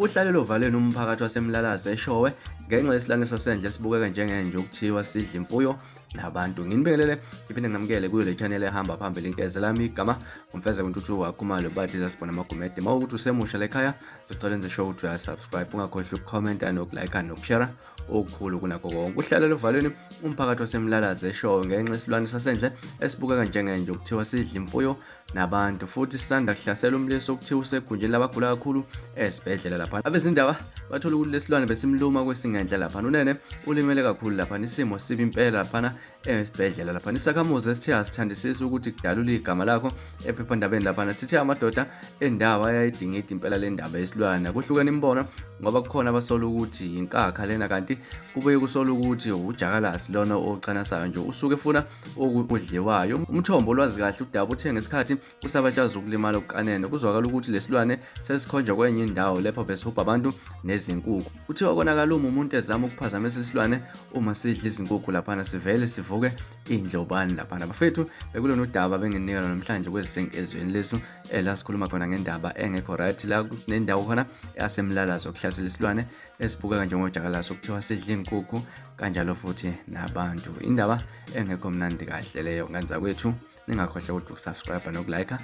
Uhlalele ovalweni umphakathi waseMlalazi eShowe ngenxa yesilwane sasendle esibukeka njengenja okuthiwa sidla imfuyo nabantu. Nginibingelele ngiphinde nginamukele kuyo le channel ehamba phambili inkeze lami igama umfeza kuntuthuko wakhumalo bathi sasibona amagumede. Uma ukuthi usemusha lekhaya sicela enze sure ukuthi uyasubscribe ungakhohlwa ukucomment nokulike nokushare okukhulu kunakho konke. Uhlalele ovalweni umphakathi waseMlalazi eShowe ngenxa yesilwane sasendle esibukeka njengenja okuthiwa sidla imfuyo nabantu futhi sisanda kuhlasela umlisa okuthiwa usegunjini labagula kakhulu esibhedlela lapha. Abezindaba bathola ukuthi lesilwane besimluma kwesingenhla lapha. Unene ulimele kakhulu lapha, isimo sibi impela laphana esibhedlela lapha. Isakhamuzi esithe asithandisisi ukuthi kudalula igama lakho ephephandabeni laphana sithe amadoda endawo ayayidingida impela le ndaba yesilwane. Kuhlukene imibono ngoba kukhona abasola ukuthi yinkakha lena kanti kubuye kusola ukuthi ujakalasi lona ochanasayo nje usuke efuna okudliwayo. Umthombo olwazi kahle udaba uthe ngesikhathi kusabatshaza ukulimala kukaNene kuzwakala ukuthi lesilwane sesikhonjwa kwenye indawo lapho besihubha abantu nezinkukhu. Kuthiwa konakala uma umuntu ezama ukuphazamisa isilwane uma sidla izinkukhu laphana sivele sivuke indlobani laphana. Bafethu bekulona udaba benginika namhlanje kwezisenkezweni lesu la sikhuluma khona ngendaba engekho right la kunendawo khona yasemlalazo kuhlasela isilwane esibukeka njengojakalaso kuthiwa sidla iy'nkukhu kanjalo futhi nabantu. Indaba engekho mnandi kahle leyo nganza kwethu. Ningakhohlwa ukuthi ukusubscribe nokulike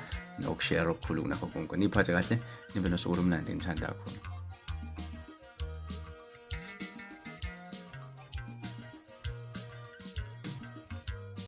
nokushare okukhulu kunakho konke. Niyiphathe kahle nibe nosuku olumnandi ngithanda kakhulu.